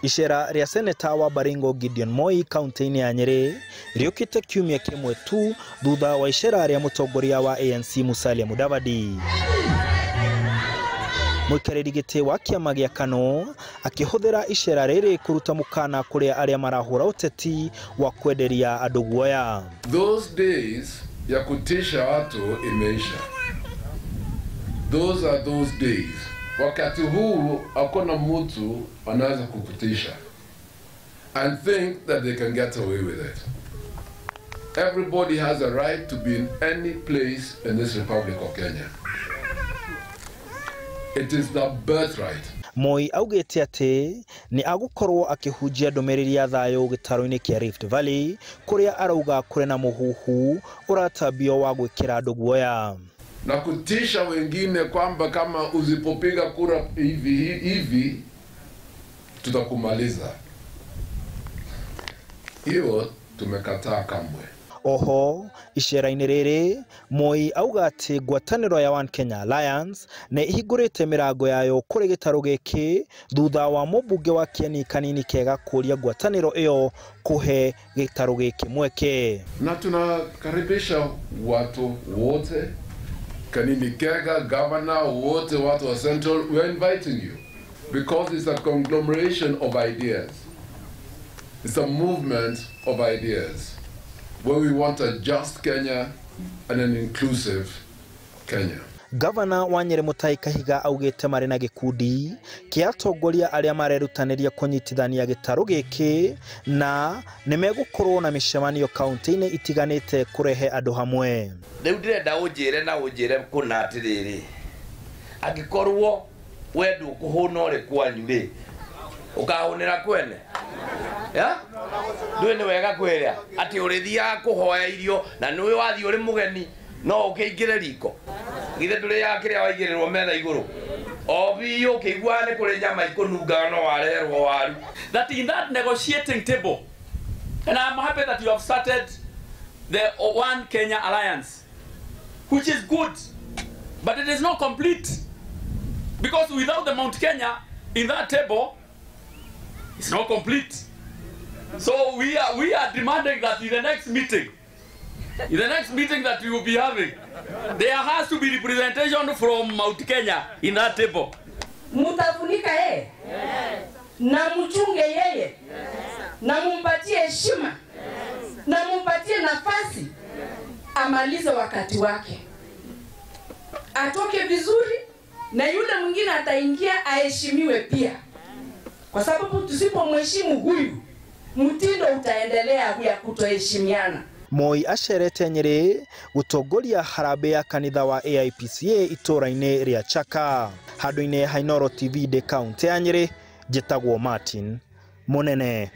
Icera rĩa seneta wa Baringo Gideon Moi kaunti-inĩ ya Nyeri rĩũkĩte kiumia kĩmwe tu thutha wa icera rĩa mũtongoria wa ANC Musalia Mudavadi. Mũikarĩri gĩtĩ wa kĩama gĩa KANU akĩhũthĩra icera rĩrĩ kũruta mũkana kũrĩ arĩa marahũra ũteti wa kwenderia andũ guoya. Those days ya kutisha watu imeisha. Those are those days. Wakati huu hakuna mtu anaweza kukutisha and think that they can get away with it. Everybody has a right to be in any place in this Republic of Kenya. It is the birthright. Moi augĩte atĩ nĩ agũkorwo akĩhunjia ndũmĩrĩri ya thayũ gĩtarũ-inĩ kĩa Rift Valley kũrĩa arauga kũrĩ na mũhuhu ũratambio wa gwĩkĩra andũ guoya na kutisha wengine kwamba kama usipopiga kura hivi hivi tutakumaliza. Hiyo tumekataa kamwe. Oho icera-inĩ rĩrĩ Moi auga atĩ ngwatanĩro ya One Kenya Alliance nĩ ĩhingũrĩte mĩrango yayo kũrĩ gĩtarũ gĩkĩ thutha wa mũmbunge wa Kieni Kanini Kega kũria ngwatanĩro ĩyo kũhe gĩtarũ gĩkĩ mweke. Na tunakaribisha watu wote, Kanini Kega, governor wote, watu wa Central, we are inviting you because it's a conglomeration of ideas. It's a movement of ideas where we want a just Kenya and an inclusive Kenya. Gavana wa Nyeri Mutahi Kahiga augĩte marĩ na gĩkundi kĩa atongoria arĩa marerutanĩria kũnyitithania gĩtarũ gĩkĩ na nĩmegũkorwo na mĩcemanio kaunti-inĩ itiganĩte kũrehe andũ hamwe. Rĩu ndĩrenda ũnjĩre na ũnjĩre kũna atĩrĩrĩ, angĩkorwo we ndũkũhũna ũrĩ kwanyu rĩ, ũkahũnĩra kwene? Ya? Ndũĩ nĩ wega kwĩra atĩ ũrĩthiaga kũhoya irio na nĩũĩ wathiĩ ũrĩ mũgeni no ũkĩingĩre riko. Githĩ ndũrĩaga kĩrĩa waigĩrĩrwo metha igũrũ? O biũ ũkĩiguaga nĩ kũrĩ nyama ikũnungaga no wareherwo waru. That in that negotiating table, and I'm happy that you have started the One Kenya Alliance, which is good, but it is not complete, because without the Mount Kenya in that table, it's not complete. So we are demanding that in the next meeting, that we will be having, there has to be representation from Mount Kenya in that table. Mutafunika yeye. Yes. Na mchunge yeye. Yes. Na mumpatie heshima. Yes. Na mumpatie nafasi. Yes. Amalize wakati wake. Atoke vizuri na yule mwingine ataingia aheshimiwe pia. Kwa sababu tusipomheshimu huyu, mtindo utaendelea ya kutoheshimiana. Moi acerete Nyeri gutongoria harambee ya kanitha wa AIPCA itũra-inĩ rĩa Chaka. Handũ-inĩ ha Inooro TV ndĩ kaunti ya Nyeri, njĩtagwo Martin Munene.